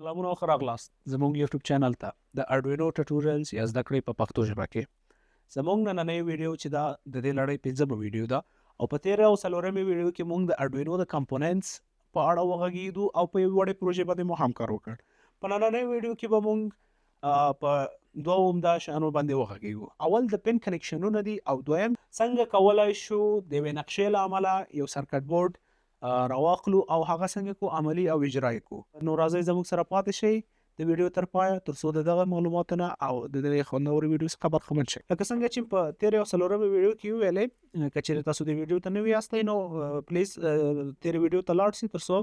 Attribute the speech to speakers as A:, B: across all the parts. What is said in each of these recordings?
A: سلامونه او ښه راغلاست زموږ یوټیوب چینل ته د اډوینو ټټوریلز یا زده کړې په پښتو ژبه کې. زموږ نننۍ ویډیو چې دا د دې لړۍ پنځمه ویډیو ده او په تیره او څلورمې ویډیو کې موږ د اډوینو د کمپوننټس په اړه وغږیدو او په یوې وړې پروژې باندې مو هم کار وکړ. په نننۍ ویډیو کې به موږ په دوو عمده شیانو باندې وغږیږو. اول د پن کنکشنونه دي او دویم څنګه کولای شو د یوې نقشې له امله یو سرکټ بورډ راواخلو او هغه څنګه کو عملي او اجرا یې کو. نو راځئ زموږ سره پاتې شئ د ویډیو تر پایه تر څو د دغه معلوماتو نه او د دغې خوندورې ویډیو څخه برخمن شئ. لکه څنګه چې په تیرې او څلورمې ویډیو کې وویلې، که چیرې تاسو دې ویډیو ته نوي یاستئ نو پلیز تیرې ویډیو ته لاړ شئ تر څو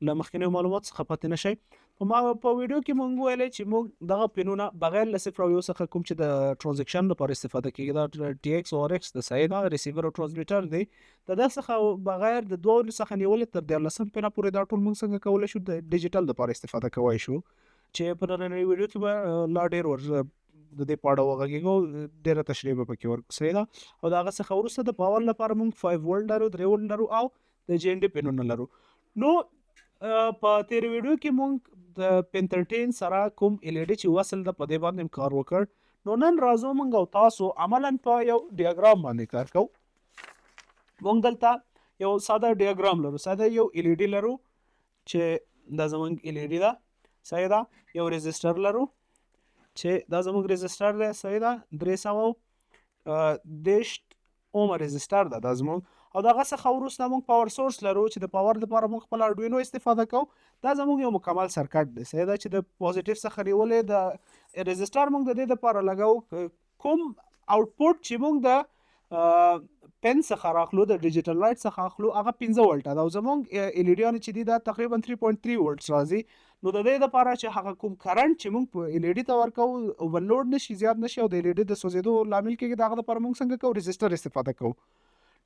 A: له مخکنیو معلوماتو څخه پاتې نه شئ. په ما په ویډیو کې مونږ وویل چې مونږ دغه پینونه بغیر له 0 او 1 څخه کوم چې د ترانزکشن لپاره استفاده کیږي، دا ټي ایکس او ار ایکس د صحیح دا ریسیور او ترانسمیټر دی، د ده څخه بغیر د دوو څخه نیولې تر 13 پینه پورې دا ټول مونږ څنګه کولی شو د ډیجیټل لپاره استفاده کوی شو، چې په نننۍ ویډیو کې به لا ډیر ور د دې په اړه وغږیږو، ډیره تشریح به پکې ورکړو. صحیح ده. او د هغه څخه وروسته د پاور لپاره مونږ 5 ولټ لرو، 3 ولټ لرو او د جي ان ډي پینونه لرو. نو په تیر ویډیو کې مونږ د پین 13 سره کوم ال ای ډي چې وصل ده په دې باندې هم کار وکړ. نو نن راځو مونږ او تاسو عملا په یو ډیاګرام باندې کار کوو. مونږ دلته یو ساده ډیاګرام لرو، ساده یو ال ای ډي لرو چې دا زمونږ ال ای ډي ده. صحیح ده. یو ريزسټر لرو چې دا زمونږ ريزسټر دی. صحیح ده. 330 اومه ريزسټر ده دا زموږ. او دغه څخه وروسته موږ پاور سورس لرو چې د پاور لپاره موږ خپل اډوینو استفاده کوو. دا زموږ یو مکمل سرکټ دی. صحیح ده. چې د پوزټیو څخه نیولې د ريزسټر موږ د دې لپاره لګاو کوم آوټپوټ چې موږ د پن څخه راخلو، د ډیجیټل لایټ څخه اخلو، هغه 5 ولټه ده او زموږ ال ای ډیانې چې دي دا تقریبا 3.3 ولټس راځي. نو د دې لپاره چې هغه کوم کرنټ چې موږ په ال ای ډي ته ورکوو اوورلوډ نشي، زیات نشي او د ال ای ډي د سوځېدو لامل کېږي، د هغه لپاره موږ څنګه کوو ريزسټر استفاده کوو.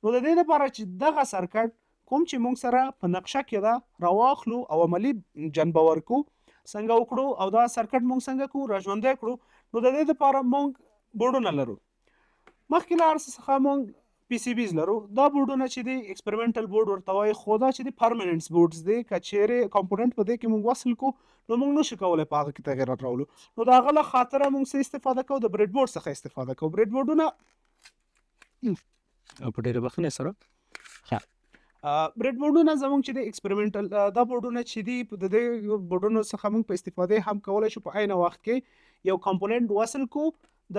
A: نو د دې لپاره چې دغه سرکټ کوم چې موږ سره په نقشه کې ده راواخلو او عملي جنبه ورکو څنګه وکړو او دا سرکټ موږ څنګه کو راژوندی کړو، نو د دې لپاره موږ بورډونه لرو. مخکې له هر څه څخه موږ پی سی بیز لرو. دا بورډونه چې دي ایکسپریمنټل بورډ ورته وایي، خو دا چې دي پرمننټس بورډز دي، که چیرې کمپوننټ په دې کې موږ وصل کو نو موږ نشو کولی په هغه کې تغیرات راولو. نو د هغه له خاطره موږ څه استفاده کوو، د بریډ بورډ څخه استفاده کوو. بریډ بورډونه په ډېرې بخښنې سره بریډ بورډونه زموږ چې د ایکسپریمنټل دا بورډونه چې دي، د دې بورډونو څخه موږ په استفادې هم کولی شو په عین وخت کې یو کمپوننټ وصل کو د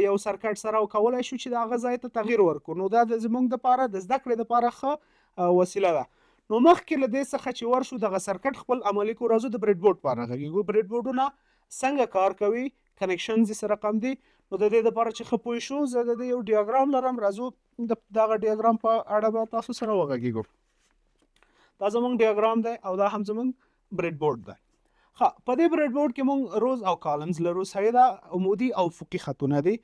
A: یو سرکټ سره او کولای شو چې د هغه ځای ته تغییر ورکړو. نو دا د زموږ دپاره د زده کړې دپاره ښه وسیله ده. نو مخکې له دې څخه چې ورشو دغه سرکټ خپل عملي کړو، راځو د بریډ بورډ په اړه غږېږو. بریډ بورډونه څنګه کار کوي، کنکشنز یې څه رقم دي. نو د دې دپاره چې ښه پوه شو، زه د دې یو ډیاګرام لرم، راځو د دغه ډیاګرام په اړه به تاسو سره وغږېږو. دا زموږ ډیاګرام دی او دا هم زموږ بریډ بورډ دی. ښه، په دې بریډ بورډ کې مونږ روز او کالمز لرو. صحیح ده. عمودي او افقي خطونه دي.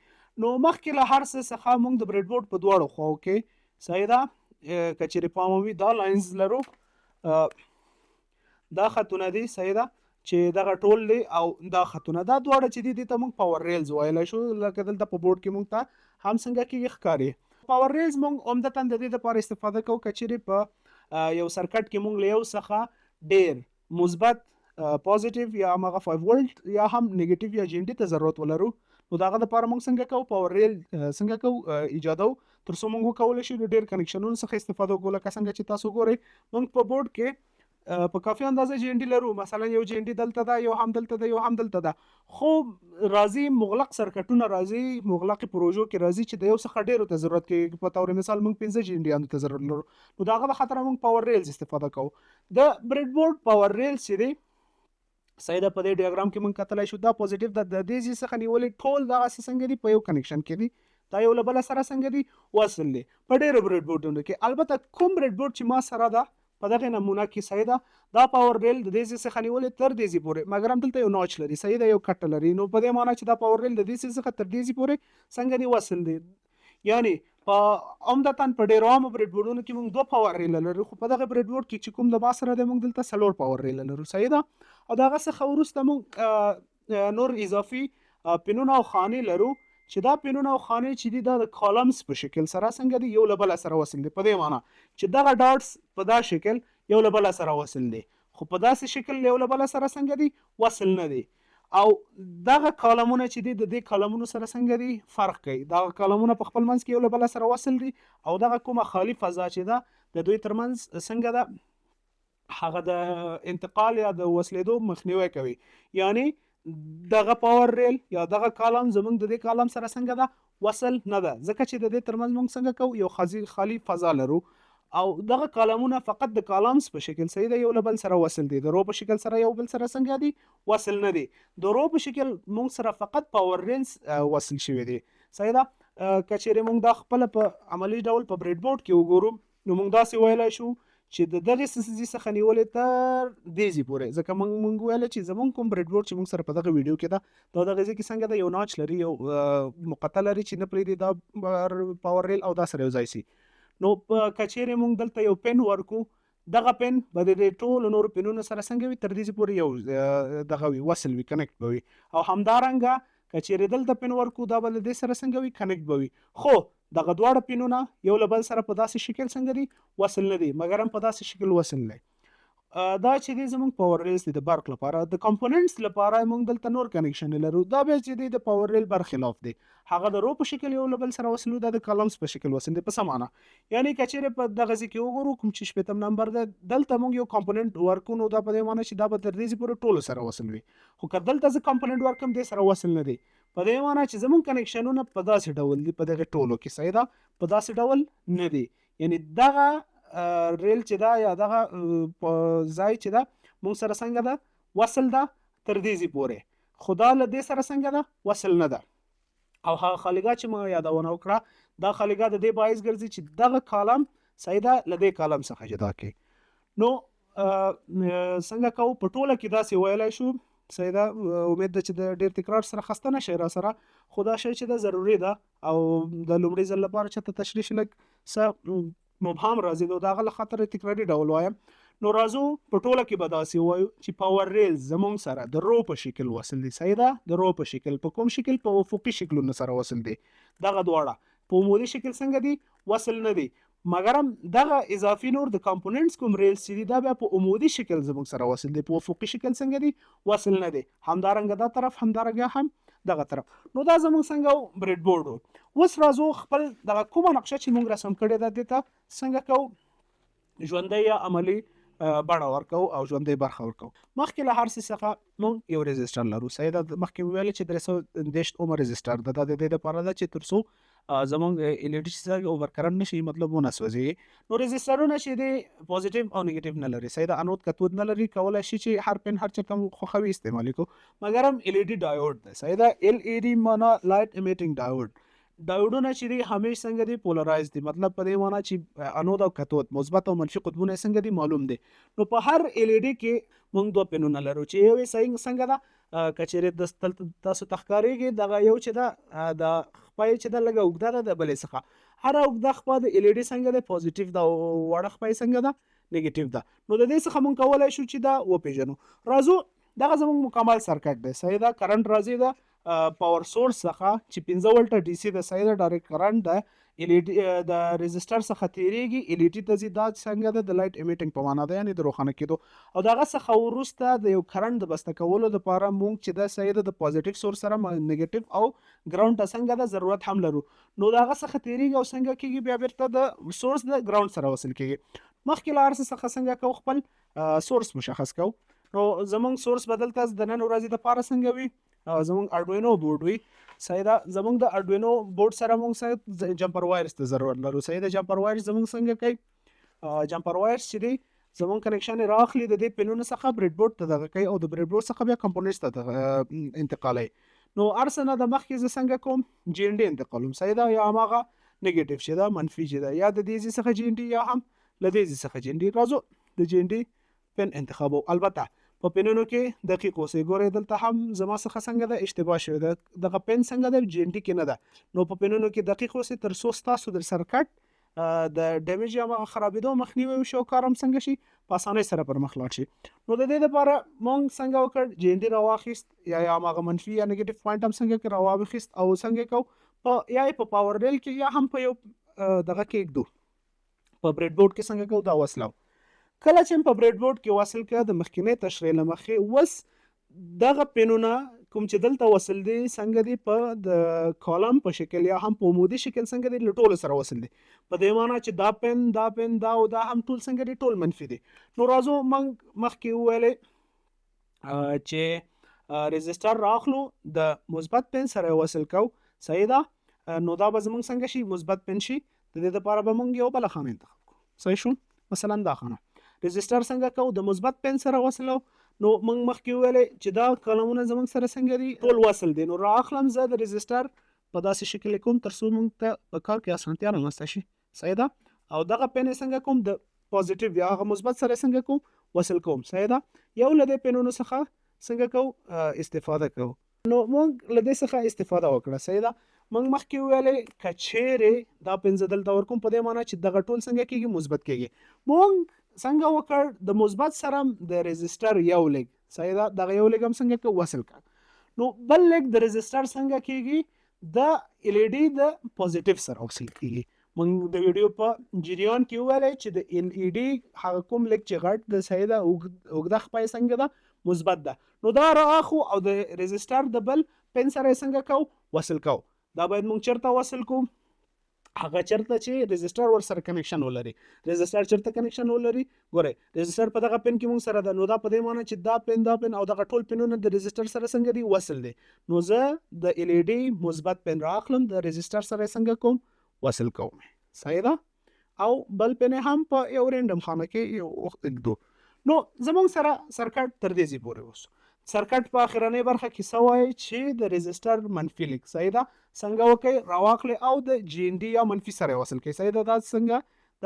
A: نو مخکې له هر څه څخه مونږ د بریډ بورډ په دواړو خواو کې، صحیح ده، که چیرې پام وي دا لاینز لرو، دا خطونه دي. صحیح ده، چې دغه ټول دی او دا خطونه دا دواړه چې دي، دې ته مونږ پاور ریلز ویلی شو. لکه دلته په بورډ کې مونږ ته هم څنګه کېږي ښکاري. پاور ریلز مونږ عمدتا د دې لپاره استفاده کوو که چیرې په یو سرکټ کې مونږ له یو څخه ډېر مثبت پوزټیو یا هماغه 5 ولټ یا هم نیګیټیو یا جي ان ډي ته ضرورت ولرو. نو د هغه لپاره موږ څنګه کوو پاور ریل څنګه کوو ایجادو تر څو موږ وکولی شو د ډېر کنکشنونو څخه استفاده وکړو. لکه څنګه چې تاسو ګورئ موږ په بورډ کې په کافي اندازه جي ان ډي لرو. مثلا یو جي ان ډي دلته ده، یو هم دلته ده، یو هم دلته ده، خو راځي مغلق سرکټونه راځي، مغلق پروژو کې راځي چې د یو څخه ډېرو ته ضرورت کېږي. په طور مثال موږ 5 جي ان ډیانو ته ضرورت لرو، نو د هغه له خاطره موږ پاور ریلز استفاده کوو. د بریډ بورډ پاور ریلز چې دی، صحیح ده، په دې ډیاګرام کې موږ کتلی شو دا پوزټیو ده، د دې ځای څخه نیولې ټول دغسې څنګه دي په یو کنکشن کې دي، دا یو له بله سره څنګه دي وصل دي په ډېرو بریډ بورډونو کې. البته کوم بریډ بورډ چې ما سره ده په دغه نمونه کې، صحیح ده، دا پاور ریل د دې ځای څخه نیولې تر دې ځای پورې، مګر هم دلته یو ناچ لري، صحیح ده، یو کټه لري. نو په دې معنی چې دا پاور ریل د دې ځای څخه تر دې ځای پورې څنګه دي وصل دي. یعنی په عمدتا په ډېرو عامو بریډ بورډونو کې موږ دوه پاور ریل لرو، خو په دغه بریډ بورډ کې چې کوم د ما سره دی موږ دلته څلور پاور ریل لرو. صحیح ده. او د هغه څخه وروسته موږ نور اضافي پینونه او خانې لرو چې دا پینونه او خانې چې دي دا د کالمز په شکل سره څنګه دي یو له بله سره وصل دي. په دې معنی چې دغه ډاټس په دا شکل یو له بله سره وصل دي. خو په داسې شکل یو له بله سره څنګه دي؟ وصل نه دي. او دغه کالمونه چې دي، د دې کالمونو سره څنګه دي؟ فرق کوي. دغه کالمونه په خپل منځ کې یو له بله سره وصل دي، او دغه کومه خالي فضا چې ده، د دوی ترمنځ څنګه ده؟ هغه د انتقال یا د وصلېدو مخنیوی کوي. یعنی دغه power rail یا دغه column زمونږ د دې column سره څنګه ده؟ وصل نه ده، ځکه چې د دې ترمنځ مونږ څنګه کوو؟ یو خالي فضا لرو. او دغه کالمونه فقط د columns په شکل، صحیح ده، یو له بل سره وصل دي. د row په شکل سره یو بل سره څنګه دي؟ وصل نه دي. د row په شکل مونږ سره فقط power rails وصل شوي دي، صحیح ده. که چیرې مونږ دا خپله په عملي ډول په breadboard کې وګورو، نو مونږ داسې ویلی شو چې د دغې ځای څخه نیولې تر دې ځای پورې، ځکه مونږ ویل چې زمونږ کوم breadboard چې مونږ سره په دغه ویډیو کې ده، دا دغه ځای کې څنګه ده؟ یو notch لري، یو مقطع لري چې نه پرېږدي دا power rail او دا سره یو ځای سي. نو که چیرې مونږ دلته یو pin ورکو، دغه pin به د دې ټولو نورو پینونو سره څنګه وي؟ تر دې ځای پورې یو دغه وي، وصل وي، connect به وي. او همدارنګه که چیرې دلته pin ورکو، دا به له دې سره څنګه وي؟ connect به وي. خو دغه دواړه پینونه یو له بل سره په داسې شکل څنګه دي؟ وصل نه دي، مګر هم په داسې شکل وصل دی. دا چې دی زمونږ power rails دي د برق لپاره. د components لپاره مونږ دلته نور connection لرو. دا بیا چې دی د power rail برخلاف دی، هغه د row په شکل یو له بل سره وصل، دا د columns په شکل وصل دی. په څه معنا؟ یعنی که چیرې په دغه ځای کې وګورو، کوم چې 60 نمبر دی، دلته مونږ یو component ورکو، نو دا په دې معنی چې دا به تر دې ځای پورې ټولو سره وصل وي. خو که دلته زه component ورکم، دې سره وصل نه دی. په دې معنی چې زمونږ کنیکشنونه په داسې ډول دي په دغه ټولو کې، صحیح ده، په داسې ډول نه دي. یعنی دغه rail چې ده یا دغه په ځای چې ده، مونږ سره څنګه ده؟ وصل ده تر دې ځای پورې، خو دا له دې سره څنګه ده؟ وصل نه ده. او هغه خالیګاه چې ما یادونه وکړه، دا خالیګاه د دې باعث ګرځي چې دغه column، صحیح ده، له دې column څخه جدا کړي. نو څنګه کوو؟ په ټوله کې داسې ویلی شو، صحیح ده. امید ده چې د ډېر تکرار سره خسته نه شئ را سره، خو دا شی چې ده ضروري ده، او د لومړي ځل لپاره چې ته تشریح لږ څه مبهم راځي، نو د هغه له خاطره تکراري ډول وایم. نو راځو، په ټوله کې به داسې ووایو چې power rail زمونږ سره د row په شکل وصل دي، صحیح ده. د row په شکل په کوم شکل؟ په افقي شکلونو سره وصل دي. دغه دواړه په عمودي شکل څنګه دي؟ وصل نه دي. مګرم دغه اضافي نور د components کوم rails چې دي، دا بیا په عمودي شکل زموږ سره وصل دي، په افقي شکل څنګه دي؟ وصل نه دي. همدارنګه دا طرف، همدارنګه هم دغه طرف. نو دا زموږ څنګه breadboard و. اوس راځو خپل دغه کومه نقشه چې موږ رسم کړې ده، دې ته څنګه کوو ژوندی یا عملي بڼه ورکو او ژوندۍ برخه ورکو. مخکې له هر څه څخه موږ یو resistor لرو، صحیح ده. مخکې مې ویل چې 330 اومه resistor ده. دا د دې لپاره ده چې تر څو زموږ LED چې over current نشي، مطلب ونه سوځي. نو ريزيسټرونه چې دی positive او negative نه لري، صحیح ده، انود کتود نه لري، کولای شي چې هر pin هر چېرته مو خوښوي استعمال کړو. مګر هم LED diode ده، صحیح ده. LED معنا light emitting diode. ډایوډونه چې دي همیش څنګه دي؟ polarize دي. مطلب په دې معنا چې انود او کتود، مثبت او منفي قطبونه څنګه دي؟ معلوم دي. نو په هر LED کې موږ دوه پنونه لرو چې یو یې څنګه ده؟ که چیرې دلته تاسو ته ښکارېږي، دغه یو چې ده، د خپه یې چې ده لږه اوږده ده د بلې څخه. هره اوږده خپه د LED څنګه ده؟ positive ده، او وړه خپه یې څنګه ده؟ negative ده. نو د دې څخه موږ کولای شو چې دا وپېژنو. راځو، دغه زموږ مکمل circuit دی، صحیح ده. کرنټ راځي ده power source څخه چې 5 ولټه DC ده، صحیح ده، direct current ده. LED د resistor څخه تیریږي، LED ته ځي. دا څنګه ده؟ د light emitting په معنا ده، یعنی د روښانه کېدو. او د هغه څخه وروسته د یو کرنټ د بسته کولو دپاره مونږ چې ده، صحیح ده، د positive source سره negative او ground ته څنګه ده ضرورت هم لرو. نو د هغه څخه تیریږي او څنګه کیږي؟ بیا بیرته د source د ground سره وصل کیږي. مخکې له هر څه څخه څنګه کوو؟ خپل source مشخص کوو. نو زمونږ source به دلته د نن ورځې دپاره څنګه وي؟ زمونږ Arduino board وي، صحیح ده. زمونږ د Arduino board سره مونږ سره jumper wires ته ضرورت لرو، صحیح ده. jumper wires زمونږ څنګه کوي؟ jumper wires چې دی، زمونږ connection یې رااخلي د دې پنونو څخه breadboard ته دغه کوي، او د breadboard څخه بیا components ته دغه انتقالوي. نو هر څه نه د مخکې زه څنګه کوم؟ GND انتقالوم، صحیح ده، یا هماغه negative چې ده، منفي چې ده، یا د دې ځای څخه GND یا هم له دې ځای څخه GND. راځو د GND pin انتخابو. البته په پنونو کې دقیق اوسئ. ګورئ، دلته هم زما څخه څنګه ده؟ اشتباه شوې ده. دغه pin څنګه ده؟ GND کې نه ده. نو په پنونو کې دقیق اوسئ تر څو ستاسو د circuit د damage یا هغه خرابېدو مخنیوی وشي او کار هم څنګه شي؟ په اسانۍ سره پر مخ لاړ شي. نو د دې لپاره مونږ څنګه وکړ؟ GND راواخیست یا هماغه منفي یا negative point هم څنګه کې راواخیست، او څنګه کو په یا یې په power rail کې یا هم په یو دغه کې ږدو، په breadboard کې څنګه کو دا وصلو. کله چې په بريډ بورډ کې وصل کړه، د مخکینۍ تشریح له مخې اوس دغه پینونه کوم چې دلته وصل دي، څنګه دي؟ په د کالم په شکل یا هم په عمودي شکل څنګه دي؟ له ټولو سره وصل دي. په دې معنی چې دا پین، دا پین، دا او دا هم ټول څنګه دي؟ ټول منفي دي. نو راځو، موږ مخکې وویلې چې ريزسټر راخلو، د مثبت پین سره وصل کو، صحیح ده؟ نو دا به زمونږ څنګه شي؟ مثبت پین شي. د دې لپاره به مونږ یو بله خانه انتخاب کوو، صحیح شو؟ مثلا دا خانه ريزسټر څنګه کو؟ د مثبت پین سره وصلو. نو موږ مخکې وویلې چې دا کالمونه زمونږ سره څنګه دي؟ ټول وصل دي. نو رااخلم زه د ريزسټر په داسې شکل کوم تر څو موږ ته په کار کې اسانتیا رامنځته شي، صحیح ده؟ او دغه پین څنګه کوم؟ د پوزټیو یا هغه مثبت سره څنګه کوم؟ وصل کوم، صحیح ده؟ یو له دې پینونو څخه څنګه کو؟ استفاده کوو. نو موږ له دې څخه استفاده وکړه، صحیح ده؟ موږ مخکې وویلې که چیرې دا پنځه دلته ورکوم، په دې معنی چې دغه ټول څنګه کیږي؟ مثبت کیږي. موږ څنګه وکړ؟ د مثبت سره د ريزسټر یو لیګ، صحیح ده؟ دغه یو لیګ هم څنګه کو؟ وصل کړ. نو بل لیګ د ريزسټر څنګه کیږي؟ د ال ای ډي د پوزټیو سره وصل کیږي. موږ د ویډیو په جریان کې وویل چې د ال ای ډي هغه کوم لیګ چې غټ د، صحیح ده، اوږده خپه یې څنګه ده؟ مثبت ده. نو دا رااخو او د ريزسټر د بل پین سره یې څنګه کو؟ وصل کو. دا باید موږ چرته وصل کو؟ هغه چرته چې ريزسټر ور سره کنکشن ولري. ريزسټر چرته کنکشن ولري؟ ګوره، ريزسټر په دغه پین کې موږ سره ده. نو دا په دې معنی چې دا پین، دا پین او دغه ټول پینونه د ريزسټر سره څنګه دي؟ وصل دي. نو زه د ال ای ډي مثبت پین رااخلم، د ريزسټر سره څنګه کوم؟ وصل کوم، صحیح ده؟ او بل پین هم په یو رینډم خانه کې یو وخت ږدو. نو زمونږ سره سرکټ تر دې ځای پورې اوس. سرکټ په اخرنۍ برخه کې څه وایي؟ چې د ريزسټر منفي لیک، صحیح ده، څنګه وکړئ؟ راواخلئ او د جی ان ډي یا منفي سره وصل کړئ، صحیح ده؟ دا څنګه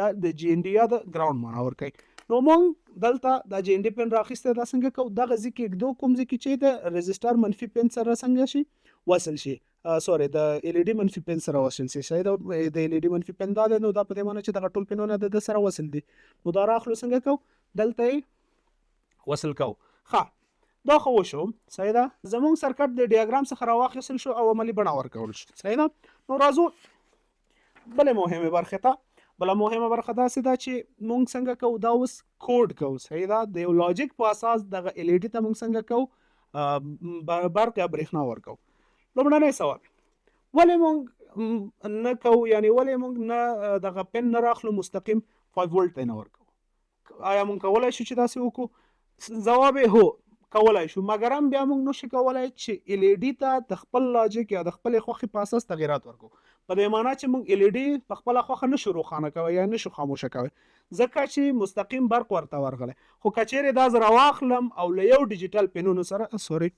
A: دا د جی ان ډي یا د ګراوند معنا ورکوي. نو مونږ دلته دا جی ان ډي پین راخیستی، دا څنګه کوو؟ دغه ځای کې ږدو، کوم ځای کې چې د ريزسټر منفي پین سره څنګه شي؟ وصل شي، سوري، د ال ای ډي منفي پین سره وصل شي، صحیح ده؟ د ال ای ډي منفي پین دا دی. نو دا په دې معنی چې دغه ټول پینونه د ده سره وصل دي. نو دا راخلو، څنګه کوو؟ دلته یې وصل کوو. ښه، دا خو وشو، صحیح ده؟ زمونږ سرکټ د ډیاګرام څخه راواخیستل شو او عملي بڼه ورکول شو، صحیح ده؟ نو راځو بلې مهمې برخې ته. بله مهمه برخه داسې ده چې مونږ څنګه کوو؟ دا اوس کوډ کوو، صحیح ده؟ د یو لاجیک په اساس دغه ال ای ډي ته مونږ څنګه کوو؟ برق یا برېښنا ورکوو. لومړنی سوال، ولې مونږ نه کوو؟ یعنی ولې مونږ نه دغه پن نه راخلو، مستقیم 5 ولټ ته نه ورکوو؟ آیا مونږ کولای شو چې داسې وکړو؟ ځواب یې هو، کولای شو، مګر هم بیا مونږ نشو کولای چې ال ای ډي ته د خپل لاجیک یا د خپلې خوښې په اساس تغیرات ورکړو. په دې معنی چې مونږ ال ای ډي په خپله خوښه نشو روښانه کوی یا نشو خاموشه کوی، ځکه چې مستقیم برق ورته ورغلی. خو که چیرې دا زه راواخلم او له یو ډیجیټل پینونو سره، سوري،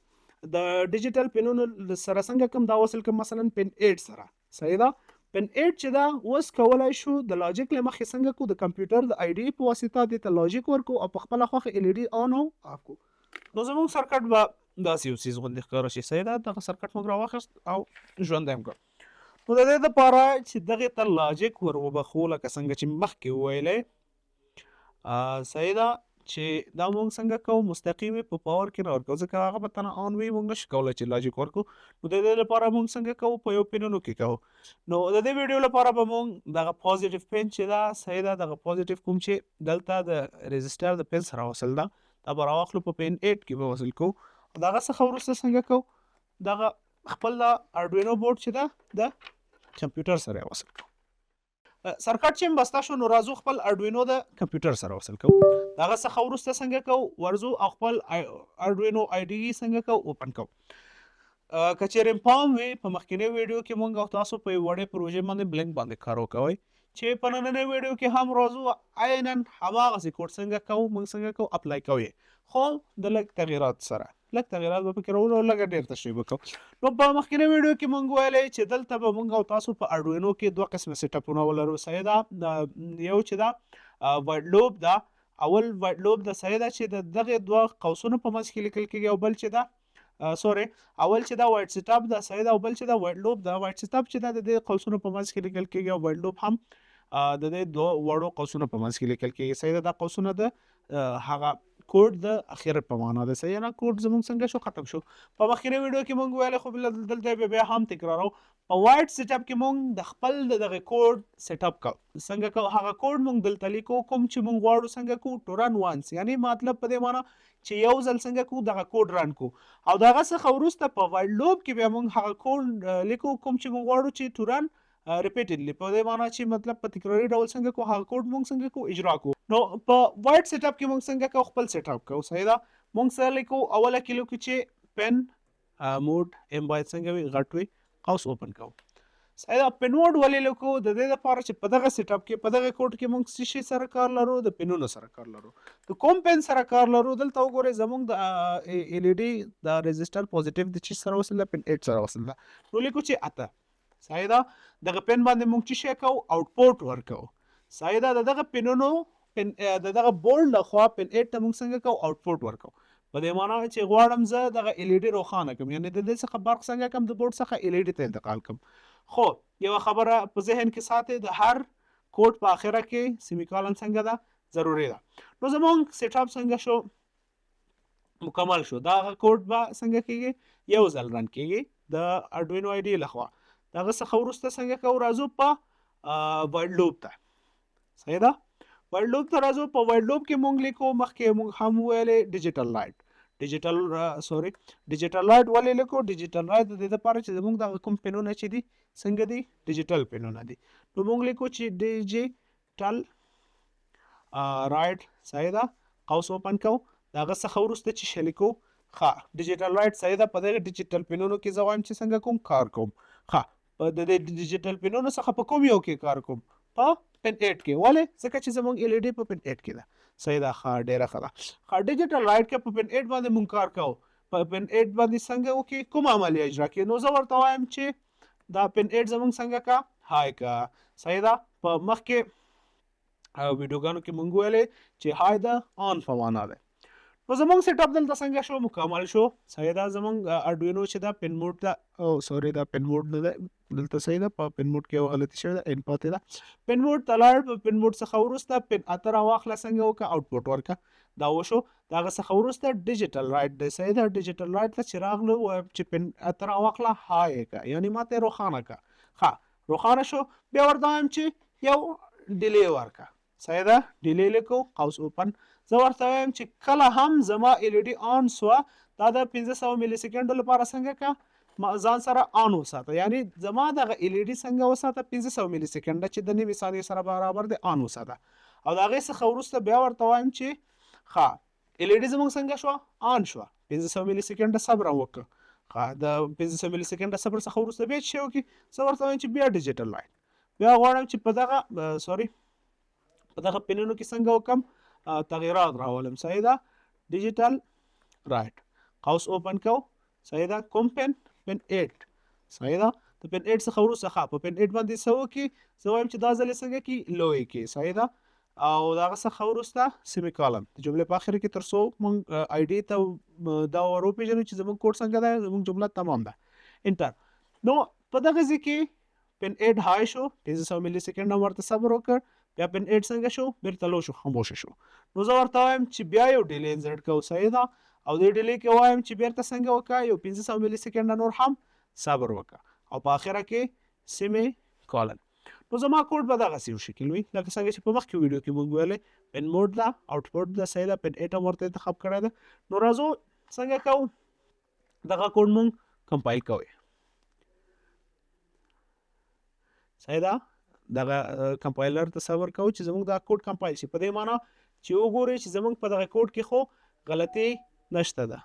A: د ډیجیټل پینونو سره څنګه کوم دا وصل کوم، مثلا پین 8 سره، صحیح ده؟ پین 8 چې دا اوس کولای شو د لاجیک له مخې څنګه کو؟ د کمپیوټر د آی ډي په واسطه دې ته لاجیک ورکو او په خپله خوښه ال ای ډي آن او آف کو. نو زموږ سرکټ به داسې یو څیز غوندې ښکاره شي، صحیح ده؟ دغه سرکټ موږ راواخیست او ژوندی هم کړ. نو د دې دپاره چې دغې ته لاجیک ور وبخښو، لکه څنګه چې مخکې وویلې، صحیح ده، چې دا مونږ څنګه کوو؟ مستقیم یې په پاور کې نه ورکوو، ځکه هغه به تنه آن وي، مونږ نشو کولی چې لاجیک ورکړو. نو د دې لپاره مونږ څنګه کوو؟ په یو پینونو کې کوو. نو د دې ویډیو لپاره به مونږ دغه پوزیټیو پین چې ده، صحیح ده، دغه پوزیټیو کوم چې دلته د ريزسټر د پین سره وصل ده، دا به راواخلو، په پین 8 کې به وصل کوو. دغه څخه وروسته څنګه کوو؟ دغه خپل د ارډوینو بورډ چې ده، د کمپیوټر سره وصل کوو. سرکټ چې بسته شو، نو راځو خپل ارډوینو د کمپیوټر سره وصل کوو. دغه څخه وروسته څنګه کوو؟ ورځو او خپل ارډوینو آی ډي څنګه کوو؟ اوپن کوو. که چیرې پام وي، په مخکینۍ ویډیو کې مونږ او تاسو په یو وړې پروژې باندې بلینک باندې کار وکوئ، چې په نننۍ ویډیو کې هم راځو عینا هماغسې کوډ څنګه کوو؟ مونږ څنګه کوو؟ اپلای کوو، خو د لږ تغییرات سره. لږ تغییرات به پکې راوړو او لږه ډېر تشریح به کوو. نو په مخکینۍ ویډیو کې مونږ ویلې چې دلته به مونږ او تاسو په ارډوینو کې دوه قسمه سیټاپونه ولرو، صحیح ده؟ یو چې ده وایډ لوپ ده، اول وایډ لوپ ده، صحیح ده، چې د دغه دوه قوسونو په منځ کې لیکل کېږي، او بل چې ده، سوري، اول چې دا وایډ سیټاپ ده، صحیح ده، او بل چې دا وایډ لوپ ده. وایډ سیټاپ چې ده د دې قوسونو په منځ کې لیکل کېږي او وایډ لوپ هم د دې دوه وړو قوسونو په منځ کې لیکل کېږي، صحیح ده؟ دا قوسونه د هغه کوډ د اخر په معنا ده. صحیح نه، کوډ زموږ څنګه شو؟ ختم شو. په مخکینی ویډیو کې مونږ ویل، خو دلته بیا هم تکرارو، په void setup کې مونږ د خپل د دغه کوډ setup کو څنګه کو، هغه کوډ مونږ دلته لیکو کوم چې مونږ غواړو څنګه کو to run once، یعنی مطلب په دې معنا چې یو ځل څنګه کو دغه کوډ run کو، او دغه څخه وروسته په while loop کې بیا مونږ هغه کوډ لیکو کوم چې مونږ غواړو چې to run repeatedly، په دې معنا چې مطلب په تکراري ډول څنګه کو هغه کوډ مونږ څنګه کو اجرا کو. نو په void setup کې مونږ څنګه کو خپل setup کو. صحیح ده، مونږ څه لیکو؟ اوله کې لیکو چې pin mode M باید څنګه وي؟ غټ وي، قوس open کو. صحیح ده، pin mode ولې لیکو؟ د دې لپاره چې په دغه setup کې په دغه کوډ کې مونږ څه شي سره کار لرو؟ د pin ونو سره کار لرو. د کوم pin سره کار لرو؟ دلته وګورئ، زمونږ د LED د resistor positive د چی سره وصل ده؟ pin 8 سره وصل ده. نو لیکو چې 8. صحیح ده، دغه pin باندې مونږ څه شی کوو؟ output ورکوو. صحیح ده، د دغه pin ونو pin د دغه board لخوا pin 8 ته مونږ څنګه کوو؟ output ورکوو. په دې معنا چې غواړم زه دغه LED روښانه کړم، یعنی د دې څخه برق څنګه کړم؟ د board څخه LED ته انتقال کړم. خو یوه خبره په ذهن کې ساتئ، د هر کوډ په اخره کې semicolon څنګه ده؟ ضروري ده. نو زمونږ setup څنګه شو؟ مکمل شو. دا هغه کوډ به څنګه کیږي؟ یو ځل run کیږي د Arduino IDE لخوا. د هغه څخه وروسته څنګه کوو؟ راځو په while loop ته. صحیح ده، while loop ته راځو. په while loop کې مونږ لیکو، مخکې مونږ هم ویلې digital write، digital sorry digital write ولې لیکو؟ digital write د دې لپاره چې زمونږ دغه کوم pin ونه چې دي څنګه دي؟ digital pin ونه دي. نو مونږ لیکو چې digital write. صحیح ده، قوس open کو. د هغه څخه وروسته چې شی لیکو؟ ښه، digital write. صحیح ده، په دغه digital pin ونو کې زه وایم چې څنګه کوم کار کوم. ښه، په د دې digital pin ونو څخه په کوم یو کې کار کوم؟ په pin 8 کې. ولې؟ ځکه چې زمونږ LED په pin 8 کې ده. صحیح ده، ښه، ډېره ښه ده. ښه، digital write کې په pin 8 باندې مونږ کار کوو. په pin 8 باندې څنګه وکړي؟ کومه عملیه اجرا کړي؟ نو زه ورته وایم چې دا pin 8 زمونږ څنګه کا؟ high کا. صحیح ده، په مخکې ویډیوګانو کې مونږ ویلې چې high د on په معنا ده. نو زمونږ setup دلته څنګه شو؟ مکمل شو. صحیح ده، زمونږ Arduino چې دا pin mode ده، او sorry، دا pin mode نه ده دلته. صحیح ده، په pin mode کې یو غلطي شوې ده، N پاتې ده. pin mode ته لاړ، په pin mode څخه وروسته pin 8 راواخله، څنګه وکړه؟ output ورکړه. دا وشو. د هغه څخه وروسته digital write دی. صحیح ده، digital write ته چې راغلو، وایم چې pin 8 راواخله، high یې کړه، یعنی ماته یې روښانه کړه. ښه، روښانه شو. بیا ورته وایم چې یو delay ورکړه. صحیح ده، delay لیکو، قوس open. زه ورته وایم چې کله هم زما LED on سوه، دا د 500 ملي سیکنډو لپاره څنګه که ما ځان سره on وساته، یعنی زما دغه LED څنګه وساته؟ 500 ملي سیکنډه چې د نیمې ثانیې سره برابر دی on وساته. او د هغې څخه وروسته بیا ورته وایم چې ښه، LED زموږ څنګه شوه؟ on شوه. 500 ملي سیکنډه صبر هم وکړه. ښه، د 500 ملي سیکنډه صبر څخه وروسته بیا څه وکړي؟ زه ورته وایم چې بیا digital write، بیا غواړم چې په دغه sorry په دغه pin ونو کې څنګه وکم؟ تغیرات راولم. صحیح ده، digital write، قوس open کو. صحیح ده، کوم pin؟ pin 8. صحیح ده، د pin 8 څخه وروسته ښه، په pin 8 باندې څه وکړي؟ زه وایم چې دا ځل څنګه کړي؟ low یې کړي. صحیح ده، او د هغه څخه وروسته semicolon د جملې په اخر کې، تر څو مونږ IDE ته دا ور وپېژنو چې زمونږ کوډ څنګه دی، زمونږ جمله تمام ده. enter. نو په دغه ځای کې pin 8 high شو، 500 ملي سیکنډ هم ورته صبر وکړ، بیا pin 8 څنګه شو؟ بیرته low شو، خاموشه شو. نو زه ورته وایم چې بیا یو delay insert کوو. صحیح ده، او دې delay کې وایم چې بیرته څنګه وکړه؟ یو 500 ملي سیکنډ نور هم صبر وکړه، او په اخره کې semicolon. نو زما کوډ به دغسې یو شکل وي لکه څنګه چې په مخکې ویډیو کې موږ ویلې، pin mode ده، output ده. صحیح ده، pin 8 هم ورته انتخاب کړی ده. نو راځو څنګه کوو دغه کوډ مونږ compile کوو. صحیح ده، دغه compiler ته صبر کوو چې زموږ دا کوډ compile شي، په دې معنا چې وګورئ چې زموږ په دغه کوډ کې خو غلطي نشته ده.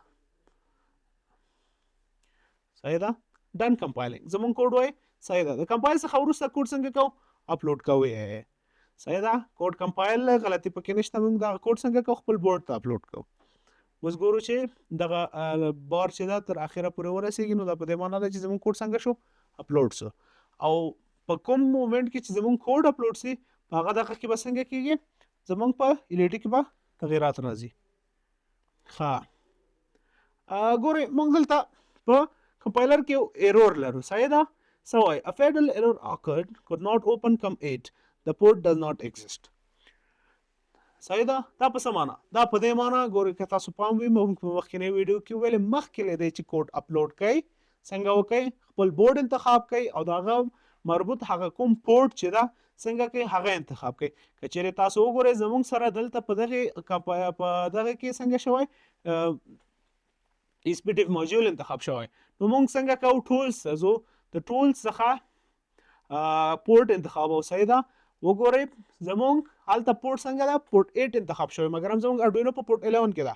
A: صحیح ده، done compiling. زموږ کوډ وایي. صحیح ده، د compile څخه وروسته کوډ څنګه کوو؟ اپلوډ کوو یې. صحیح ده، کوډ compile، غلطي پکې نشته. موږ دغه کوډ څنګه کوو؟ خپل board ته اپلوډ کوو. اوس ګورو چې دغه بار چې ده تر اخره پورې ورسېږي، نو دا په دې معنا ده چې زموږ کوډ څنګه شو؟ اپلوډ شو. او په کوم moment کې چې زموږ کوډ اپلوډ سي، په هغه دقیقه کې به څنګه کېږي؟ زموږ په LED کې به تغیرات راځي. ښه، ګورئ، موږ دلته په compiler کې یو error لرو. صحیح ده، څه وایي؟ A fatal error occurred, could not open COM 8, the port does not exist. صحیح ده. دا په څه معنا؟ دا په دې معنا، ګورئ که تاسو پام وي، موږ په مخکنۍ ویډیو کې ویل، مخکې له دې چې کوډ اپلوډ کړئ، څنګه وکړئ؟ خپل بورډ انتخاب کړئ او د هغه مربوط هغه کوم پورټ چې ده، څنګه کړئ؟ هغه انتخاب کړئ. که چیرې تاسو وګورئ، زموږ سره دلته په دغه په دغه کې څنګه شوی؟ اس پی ټی ماډیول انتخاب شوی. نو موږ څنګه کوو؟ tools ته ځو، د tools څخه پورټ انتخاب او صحیح ده. وګورئ، زمونږ هلته پورټ څنګه ده؟ پورټ 8 انتخاب شوی، مګر هم زمونږ Arduino په پورټ 11 کې ده،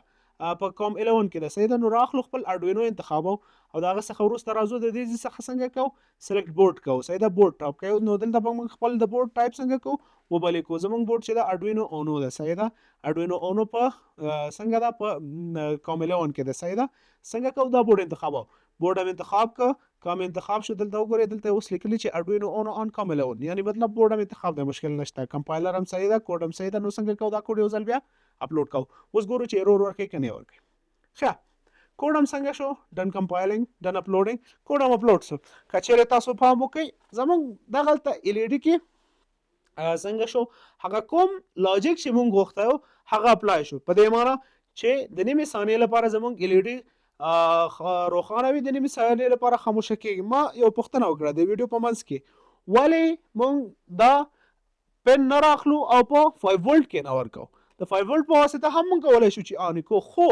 A: په COM 11 کې ده. صحیح ده. نو راخلو، خپل Arduino انتخابو او د هغه څخه وروسته راځو، د دې ځای څخه څنګه کوو؟ select board کوو. صحیح ده. board type کوو. نو دلته به موږ خپل د بورډ ټایپ څنګه کوو؟ وبه لیکو. زمونږ بورډ چې ده، Arduino Uno ده. صحیح ده. Arduino Uno په څنګه ده؟ په COM 11 کې ده. صحیح ده. څنګه کوو؟ دا بورډ انتخابو. بورډ هم انتخاب که، COM انتخاب شو. دلته وګورئ، دلته اوس لیکلي چې Arduino Uno on COM 11، یعنی مطلب بورډ هم انتخاب دی، مشکل نشته. کمپایلر هم صحیح ده، کوډ هم صحیح ده. نو څنګه کوو؟ دا کوډ یو ځل بیا اپلوډ کوو. اوس ګورو چې error ورکوي که نه ورکوي. ښه، کوډ هم څنګه شو؟ done compiling، done uploading. کوډ هم اپلوډ شو. که چیرې تاسو پام وکړئ، زمونږ دغلته ال ای ډي کې څنګه شو؟ هغه کوم logic چې مونږ غوښتی و، هغه apply شو، په دې معنی چې د نیمې ثانیې لپاره زمونږ ال ای ډي روښانه وي، د نیمې ثانیې لپاره خاموشه کېږي. ما یو پوښتنه وکړه د ویډیو په منځ کې، ولې مونږ دا pin نه راخلو او په 5 ولټ کې نه ورکو؟ د 5 ولټ په واسطه هم مونږ کولی شو چې on کو. خو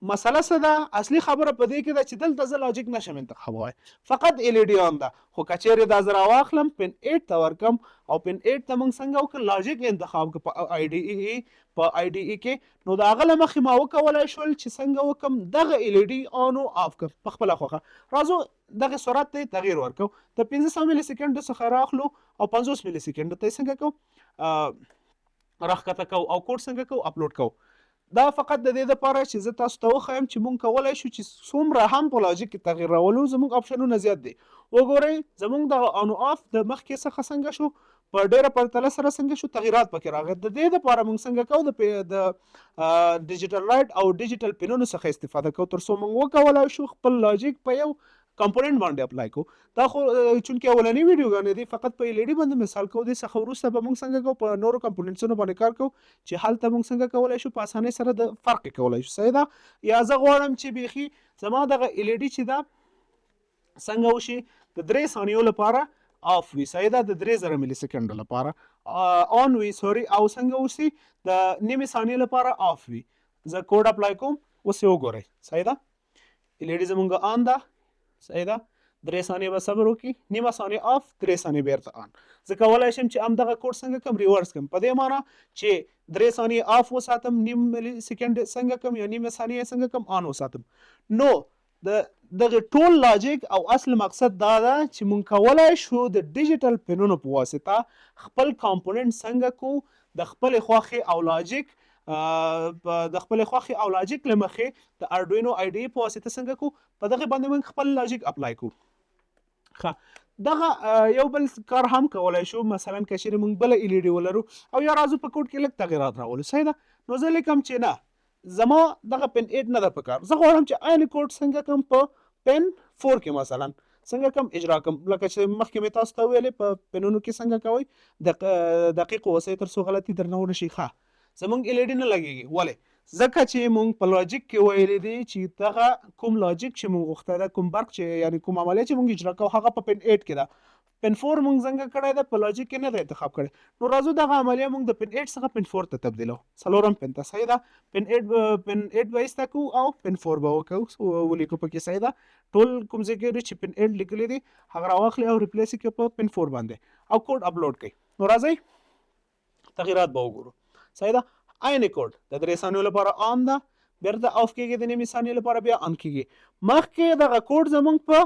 A: مسله څه ده؟ اصلي خبره په دې کې ده چې دلته زه logic نشم انتخابولی، فقط ال ای ډي on ده. خو که چیرې دا زه راواخلم، pin 8 ته ورکم او pin 8 ته موږ څنګه وکړو؟ logic انتخاب کړو په IDE کې، نو د هغه له مخې ما وکولای شول چې څنګه وکم؟ دغه ال ای ډي on او off کړم په خپله خوښه. راځو، دغه سرعت ته تغییر ورکو. د 500 ملي سیکنډ څخه راخلو او 50 ملي سیکنډ ته څنګه کو؟ راښکته کو او کوډ څنګه کو؟ اپلوډ کو. دا فقط د دې لپاره چې زه تاسو ته وښایم چې مونږ کولای شو چې څومره هم په logic کې تغییر راولو. زموږ آپشنونه زیات دي. وګورئ، زموږ دغه on off د مخکې څخه څنګه شو؟ په ډیره پرتله سره څنګه شو؟ تغییرات پکې راغی. د دې لپاره مونږ څنګه کوو؟ د digital write او digital پینونو څخه استفاده کوو، تر څو مونږ وکولای شو خپل logic په یو component باندې apply کو. دا خو چونکه اولنی ویډیوګانې دي، فقط په ال ای ډي باندې مثال کوو. دې څخه وروسته به موږ څنګه کوو؟ په نورو components ونو باندې کار کوو چې هلته موږ څنګه کولای شو؟ په اسانۍ سره د فرق کولای شو. صحیح ده. یا زه غواړم چې بیخي زما دغه ال ای ډي چې ده، څنګه وشي؟ د 3 ثانیو لپاره off وي. صحیح ده. د 3000 ملي سیکنډو لپاره on وي، sorry، او څنګه وشي؟ د نیمې ثانیې لپاره off وي. زه کوډ apply کوم. اوس یې وګورئ. صحیح ده. ال ای ډي زمونږ on ده. صحیح ده. 3 ثانیې به صبر وکړي، نیمه ثانیه off، 3 ثانیې بیرته on. زه کولای شم چې همدغه کوډ څنګه کوم؟ reverse کوم، په دې معنی چې 3 ثانیې off وساتم، نیم ملي سیکنډ څنګه کوم یا نیمه ثانیه څنګه کوم؟ on وساتم. نو د دغه ټول logic او اصل مقصد دا ده چې مونږ کولای شو د digital پینونو په واسطه خپل component څنګه کو؟ د خپل خوښې او logic له مخې د Arduino IDE په واسطه څنګه کو؟ په دغه باندې موږ خپل logic apply کو. ښه، دغه یو بل کار هم کولای شو. مثلا که چیرې موږ بله ال ای ډي ولرو او یا راځو په کوډ کې لږ تغیرات راولو. صحیح ده. نو زه لیکم چې نه، زما دغه pin 8 نه ده پکار. زه غواړم چې عین کوډ څنګه کوم؟ په pin 4 کې مثلا څنګه کوم؟ اجرا کوم. لکه چې مخکې مې تاسو ته ویلې، په پنونو کې څنګه کوئ؟ دقیق اوسئ تر څو غلطي درنه ونه شي. ښه، زمونږ ال ای ډي نه لګېږي. ولې؟ ځکه چې مونږ په logic کې ویلي دي چې دغه کوم logic چې مونږ غوښتی ده، کوم برق چې، یعنی کوم عملیه چې مونږ اجرا کوو، هغه په pin 8 کې ده. pin 4 مونږ څنګه کړی ده؟ په logic کې نه ده انتخاب کړی. نو راځو، دغه عملیه مونږ د pin 8 څخه pin 4 ته تبدیلو، څلورم pin ته. صحیح ده. pin 8 pin 8 به ایسته کوو او pin 4 به وکړو، ولیکو پکې. صحیح ده. ټول کوم ځای کې چې pin 8 لیکلي دي، هغه راواخلي او replace یې کړئ په pin 4 باندې او کوډ اپلوډ کړئ. نو راځئ، تغیرات به وګورو. صحیح ده. عین کوډ د 3 ثانیو لپاره on ده، بیرته off کیږي، د نیمې ثانیې لپاره بیا on کیږي. مخکې دغه کوډ زمونږ په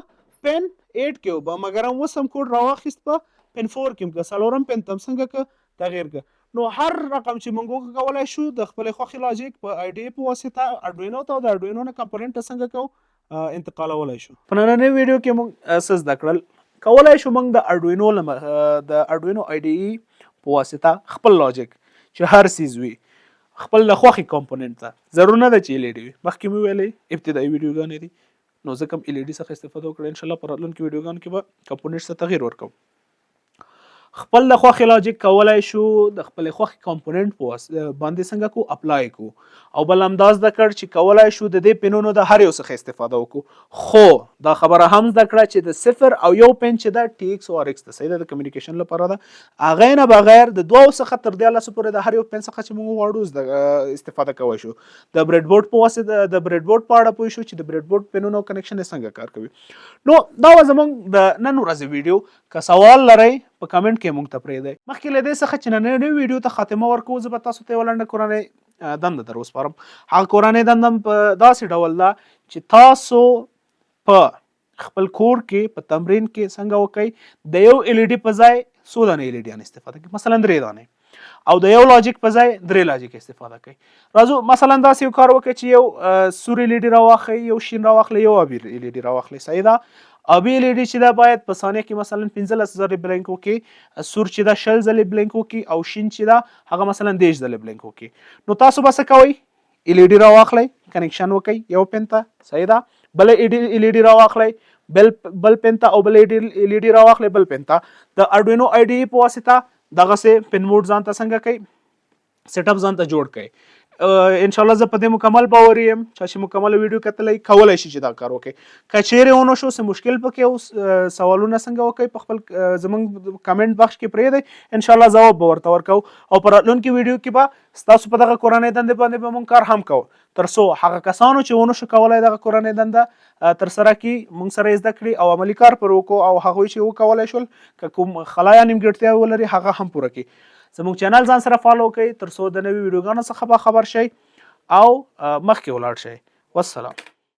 A: pin 8 کې و، مګر هم اوس هم کوډ راواخیست، په pin 4 کې که څلورم pin ته څنګه که تغییر که. نو هر رقم چې موږ وکولای شو د خپلې خوښې logic په IDE په واسطه Arduino ته او د Arduino نه component ته څنګه کوو؟ انتقالولای شو. په نننۍ ویډیو کې موږ څه زده کړل؟ کولای شو موږ د Arduino IDE په واسطه خپل logic چې هر څیز وي، خپل د خوښې component ته، ضرور نه ده چې ال ای ډي وي. مخکې مې ویلې، ابتدایي ویډیوګانې دي، نو ځکه هم ال ای ډي څخه استفاده وکړه. ان شاء الله په راتلونکي ویډیوګانو کې به component ته تغییر ورکوم. خپل د خوښې لاجیک کولای شو د خپل خوښې کمپوننټ په باندې څنګه کو اپلای کو، او بل هم دا زده کړ چې کولای شو د دې پنونو د هر یو څخه استفاده وکړو. خو دا خبره هم زده کړه چې د 0 او 1 پن چې ده ټي ایکس او آر ایکس ده، صحیح ده، د کمیونیکیشن لپاره ده، هغې نه بغیر د 2 څخه تر 13 پورې د هر یو پن څخه چې موږ غواړو استفاده کولی شو. د برډ بورډ په واسطه د برډ بورډ په اړه پوه شو چې د برډ بورډ پنونو کنکشن څنګه کار کوي. نو دا وه زموږ د نن ورځې ویډیو. که سوال لرئ په کمنټ کې موږ ته پرېږدئ. مخکې له دې څخه چې نننۍ ویډیو ته خاتمه ورکوو، زه به تاسو ته یوه لنډه کورنۍ دنده در وسپارم. هغه کورنۍ دنده په داسې ډول ده چې تاسو په خپل کور کې په تمرین کې څنګه وکئ، د یو ال ای ډي په ځای څو دانې ال ای ډیان استفاده کوي، مثلا 3 دانې، او د یو لاجیک په ځای 3 لاجیک استفاده کوي. راځو مثلا داسې یو کار وکړئ چې یو سور ال ای ډي راواخلئ، یو شین راواخلئ، یو آبي ال ای ډي راواخلئ. صحیح ده. آبي ال ای ډي چې ده باید په ثانیه کې مثلا 15 ځلې بلینک وکړي، سور چې ده 20 ځلې بلینک وکړي، او شین چې ده هغه مثلا 30 ځلې بلینک وکړي. نو تاسو به څه کوئ، ال ای ډي راواخلئ، کنکشن وکړئ یو پن ته، صحیح ده، بل ال ای ډي راواخلئ بل پن ته، او بل ال ای ډي راواخلئ بل پن ته. د اډوینو آی ډي په واسطه دغسې پن موډ ځان ته څنګه کوي، سیټ اپ ځان ته جوړ کړئ. ان شاء الله زه په دې مکمل باوري یم چا چې مکمله ویډیو کتلی کولای شي چې دا کار وکړي. که چیرې ونه شو، څه مشکل پکې او سوالونه څنګه وکړئ، په خپل زمونږ کمنټ بخش کې پرېږدئ، ان شاء الله ځواب به ورته ورکوو. او په راتلونکي ویډیو کې به ستاسو په دغه کورنۍ دندې باندې به مونږ کار هم کوو، تر څو هغه کسانو چې ونه شو کولای دغه کورنۍ دنده ترسره کړي، مونږ سره یې زده کړي او عملي کار پر وکړو، او هغوی چې وکولای شول که کوم خلا یا نیمګړتیا ولري هغه هم پوره کړي. زموږ چینل ځان سره فالو کړئ تر څو د نوي ویډیوګانو څخه به خبر شئ او مخکې ولاړ شئ. والسلام.